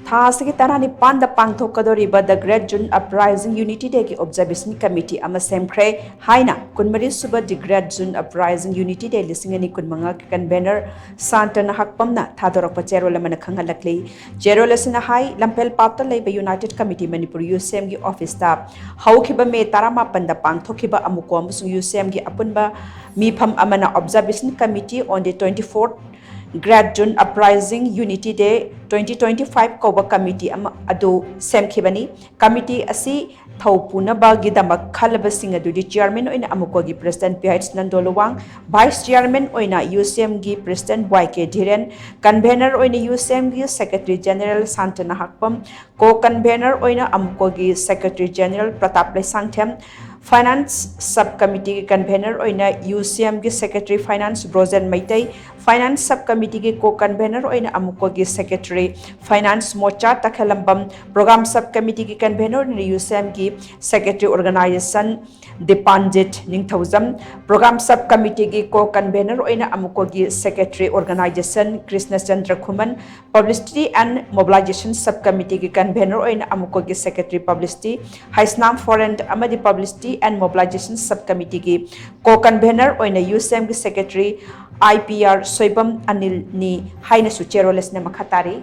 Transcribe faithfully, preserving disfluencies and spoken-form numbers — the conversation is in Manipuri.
ꯊꯥ ꯑꯁꯤꯒꯤ ꯇꯔꯥꯅꯤꯄꯥꯟꯗ ꯄꯥꯡꯊꯣꯛꯀꯗꯧꯔꯤꯕ The Great June Uprising Unity Day ꯒꯤ Observation Committee ꯑꯃ ꯁꯦꯝꯈ꯭ꯔꯦ ꯍꯥꯏꯅ ꯀꯨꯟꯃꯔꯤ ꯁꯨꯕ The Great June Uprising Unity Day ꯂꯤꯁꯤꯡ ꯑꯅꯤ ꯀꯨꯟꯃꯉꯥꯒꯤ convener ꯁꯥꯟꯇ ꯅꯍꯥꯛꯄꯝꯅ ꯊꯥꯗꯣꯔꯛꯄ ꯆꯦꯔꯣꯜ ꯑꯃꯅ ꯈꯪꯍꯜꯂꯛꯂꯤ꯫ ꯆꯦꯔꯣꯜ ꯑꯁꯤꯅ ꯍꯥꯏ, ꯂꯝꯐꯦꯜ ꯄꯥꯠꯇ ꯂꯩꯕ United Committee Manipur, U C ꯑꯦꯝꯒꯤ office ꯇ ꯍꯧꯈꯤꯕ ꯃꯦ ꯇꯔꯥꯃꯥꯄꯟꯗ ꯄꯥꯡꯊꯣꯛꯈꯤꯕ ꯑꯃꯨꯀꯣ ꯑꯃꯁꯨꯡ ꯌꯨ ꯁꯤ ꯑꯦꯝꯒꯤ ꯑꯄꯨꯟꯕ ꯃꯤꯐꯝ ꯑꯃꯅ Observation Committee on the twenty-fourth Great June Uprising Unity Day twenty twenty-five ꯀꯧꯕ committee ꯑꯃ ꯑꯗꯨ ꯁꯦꯝꯈꯤꯕꯅꯤ꯫ Committee ꯑꯁꯤ ꯊꯧ ꯄꯨꯅꯕꯒꯤꯗꯃꯛ ꯈꯜꯂꯕꯁꯤꯡ ꯑꯗꯨꯗꯤ chairman ꯑꯣꯏꯅ ꯑꯃꯨꯀꯣꯒꯤ president P H Nando Luwang, vice chairman ꯑꯣꯏꯅ ꯌꯨ ꯁꯤ ꯑꯦꯝꯒꯤ president Y K Dhiren, convener ꯑꯣꯏꯅ ꯌꯨ ꯁꯤ ꯑꯦꯝꯒꯤ secretary general Santa Nahakpam, co-convener ꯑꯣꯏꯅ ꯑꯃꯨꯀꯣꯒꯤ secretary general Pratap Leishangthem, finance sub committee ꯒꯤ convener ꯑꯣꯏꯅ ꯌꯨ ꯁꯤ ꯑꯦꯝꯒꯤ secretary finance Brojen Meitei, finance sub committee ꯒꯤ co-convener ꯑꯣꯏꯅ ꯑꯃꯨꯀꯣꯒꯤ secretary finance mocha ꯇꯈꯦꯂꯝꯕꯝ, program sub committee ꯒꯤ convener ꯑꯣꯏꯅ ꯌꯨ ꯁꯤ ꯑꯦꯝꯒꯤ secretary organization ꯗꯤꯄꯥꯟꯖꯤꯠ ꯅꯤꯡꯊꯧꯖꯝ, program sub committee ꯒꯤ co-convener ꯑꯣꯏꯅ ꯑꯃꯨꯀꯣꯒꯤ secretary organization ꯀ꯭ꯔꯤꯁꯅꯆꯟꯗ꯭ꯔ Khuman, publicity and mobilization sub committee ꯒꯤ convener ꯑꯣꯏꯅ ꯑꯃꯨꯀꯣꯒꯤ secretary publicity ꯍꯩꯁꯅꯥꯝ ꯐꯣꯔꯦꯟ ꯑꯃꯗꯤ publicity and mobilization sub committee ꯒꯤ co-convener ꯑꯣꯏꯅ ꯌꯨ ꯁꯤ ꯑꯦꯝꯒꯤ secretary I P R Soibam ꯑꯅꯤꯜꯅꯤ ꯍꯥꯏꯅꯁꯨ ꯆꯦꯔꯣꯜ ꯑꯁꯤꯅ ꯃꯈꯥ ꯇꯥꯔꯤ꯫